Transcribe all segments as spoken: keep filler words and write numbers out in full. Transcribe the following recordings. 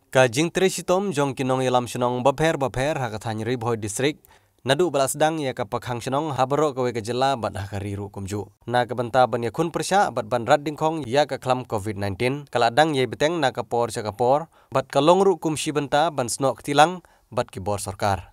Ka jingtrei shitom jong ki nongïalam shnong bapher bapher ha ka thaiñ Ri Bhoi District, naduh ba la sdang ïa ka pakhang shnong ha baroh kawei ka jylla bad ha ka ri ruh kumjuh, na ka bynta ban ïakhun pyrshah bad ban rat dyngkhong ïa ka khlam covid nineteen, ka la dang ïai bteng na ka por sha ka por bad ka long ruh kum shi bynta ban snoh kti lang bad ki bor sorkar.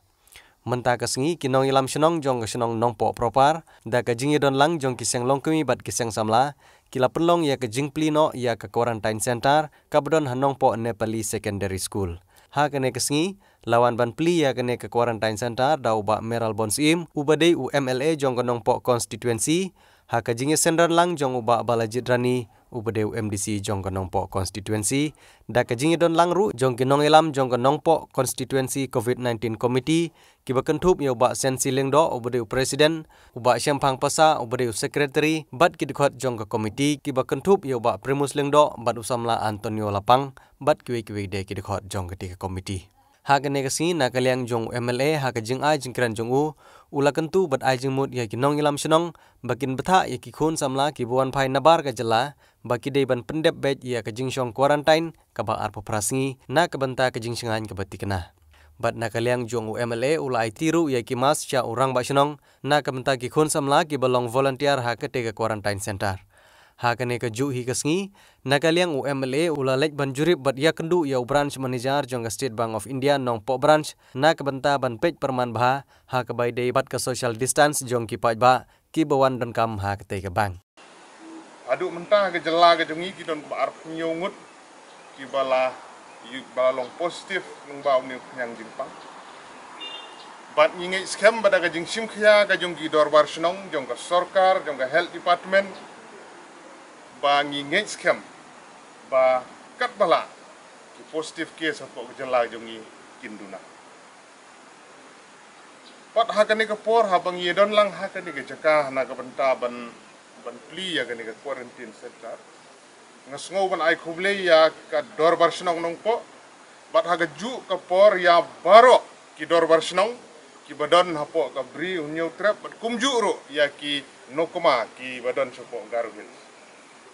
Mynta ka sngi ki nongïalam shnong jong ka shnong Nongpoh Proper, da ka jingïadon lang jong ki seng longkmie bad ki seng samla, ki la pynlong ïa ka jingplie noh ïa ka quarantine center kaba don ha Nongpoh Nepali Secondary School. Ha kane ka sngi la wan ban plie ïa kane ka quarantine center da u Bah Mayralborn Syiem, uba dei u M L A jong ka Nongpoh Constituency, ha ka jingïasynran lang jong u Bah Balajied Rani, uba dei u M D C jong ka Nongpoh Constituency, da ka jingïadon lang ruh jong ki nongïalam jong ka Nongpoh Constituency covid nineteen Committee, kiba kynthup ïa u Bah Sensi Lyngdoh uba dei u President, u Bah Shemphang Passah uba dei u Secretary bad ki dkhot jong ka Committee, kiba kynthup ïa u Bah Primus Lyngdoh bad u samla Antonio Lapang bad kiwei kiwei de ki dkhot jong kata ka Committee. Ha kane ka sngi na ka liang jong u M L A, ha ka jingai jingkren jong u, u la kyntu bad ai jingmut ïa ki nongïalam shnong ba kin bthah ïa ki khun samla kiba wan phai nabar ka jylla ba ki dei ban pyndep beit ïa ka jingshong quarantine kaba arphew phra sngi na ka bynta ka jingshngaiñ kaba thikna. Bad na ka liang jong u M L A u la aiti ruh ïa ki mask sha u rangbah shnong na ka bynta ki khun samla kiba long volunteer ha kata ka quarantine center. Ha kane kajuh hi ka sngi, na ka liang u M L A u la leit ban jurip bad ïakynduh ïa u branch manager jong ka State Bank of India Nongpoh Branch na ka bynta ban peit pyrman bha ha kaba ïadei bad ka social distance jong ki paidbah kiba wan donkam ha katei ka bank. Haduh mynta ha ka jylla ka jong ngi ki don kumba arphew hynñiew ngut kiba la, kiba la long positive lyngba une u khñiang jingpang. Bad ngi ngeit skhem ba da ka jingshim khia ka jong ki dorbar shnong, jong ka sorkar, jong ka health department, ba ngi ngeit skhem ba katba lah ki positive case hapoh ka jylla jong ngi kin duna. Pat ha kane ka por, haba ngi ïadon lang ha kane ka jaka na ka bynta ban, ban plie ïa kane ka quarantine center, nga sngew ban ai khublei ïa ka dorbar shnong Nongpoh, bad ha kajuh ka por ïa baroh ki dorbar shnong kiba don hapoh ka Bri u Hynñiewtrep bad kumjuh ruh ïa ki nongkmie kiba don shapoh Garo Hills,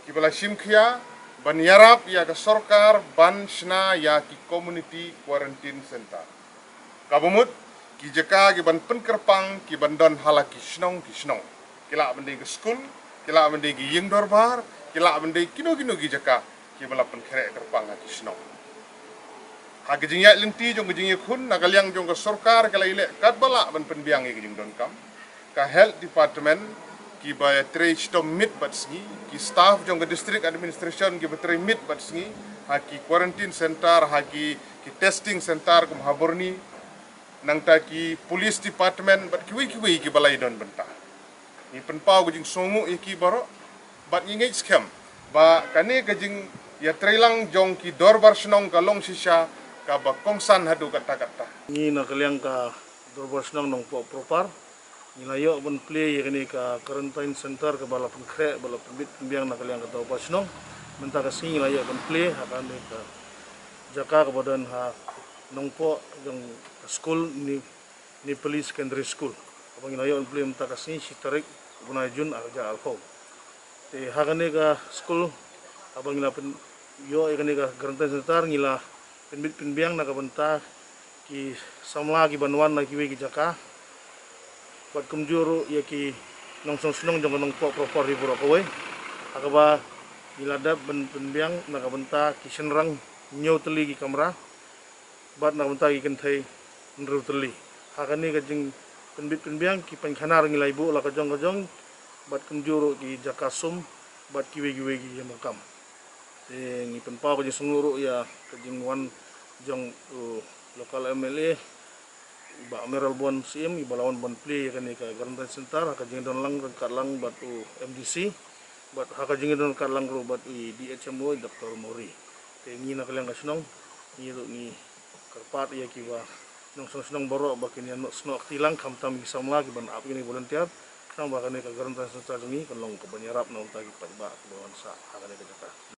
kiba la shim khia ban ïarap ïa ka sorkar ban shna ïa ki community quarantine center. Kaba mut, ki jaka kiban pynkyrpang kiban don ha la ki shnong ki shnong. Ki lah ban dei ka skul, ki lah ban dei ki ïing dorbar, ki lah ban dei kino kino ki jaka kiba la pynkhreh kyrpang ha ki shnong. Ha ka jingïaid lynti jong ka jingïakhun, na ka liang jong ka sorkar ka la ïaleh katba lah ban pynbiang ïa ka jingdonkam. Ka health department kiba trei shitom miet bad sngi, ki staff jong ka district administration kiba trei miet bad sngi ha ki quarantine center, ha ki, ki testing center kum ha Burnie, nangta ki police department bad kiwei kiwei kiba la ïadon bynta. Ngi pynpaw ka jingsngewnguh ïa ki baroh bad ngi ngeit skhem ba kane ka jingïatreilang jong ki dorbar shnong ka long shisha kaba kongsan haduh katta katta. Ngi na ka liang ka dorbar shnong Nongpoh Proper, ngi la ïoh ban plie ïa kane ka quarantine center kaba la pynkhreh, ba la pynbit pynbiang na ka liang ka dorbar shnong. Mynta ka sngi ngi la ïoh ban plie ha kane ka jaka kaba don ha Nongpoh jong ka skul Nepali Secondary School, kaba ngi la ïoh ban plie mynta ka sngi, shi tarik u bnai Jun ar hajar arphew. Te ha kane ka skul, haba ngi la pyn, ïoh ïa kane ka quarantine center, ngi la pynbit pynbiang na ka bynta ki samla kiban wan na kiwei ki jaka, bad kumjuh ruh ïa ki nongshong shnong jong ka Nongpoh Proper hi baroh kawei. Ha kaba ngi la dep ban pynbiang na ka bynta ki shynrang hynñiew tylli ki kamra bad na ka bynta ki kynthei hynriew tylli. Ha kane ka jingpynbit pynbiang, ki painkhana ngi la ïa buh la ka jong ka jong, bad kumjuh ruh ki jaka sum bad kiwei kiwei ki ïing ba kam. Te ngi pynpaw ka jingsngewnguh ruh ïa ka jingwan jong u local M L A, Bah Mayralborn Syiem, iba la wan ban plie ïa kane ka quarantine center, ha ka jingdon lang ryngkat lang bad u M D C, bad ha ka jingdon ryngkat lang ruh bad u D H M O, Doctor Mori. Te ngi na ka liang ka shnong, ngi ruh ngi kyrpad ïa kiba nongshong shnong baroh ba kin ïa snoh kti lang, khamtam ki samla kiban ap ïa kine volunteer, khnang ba kane ka quarantine center jong ngi kan long kaban ïarap na ka bynta ki paidbah kiba wan sah ha kane ka jaka.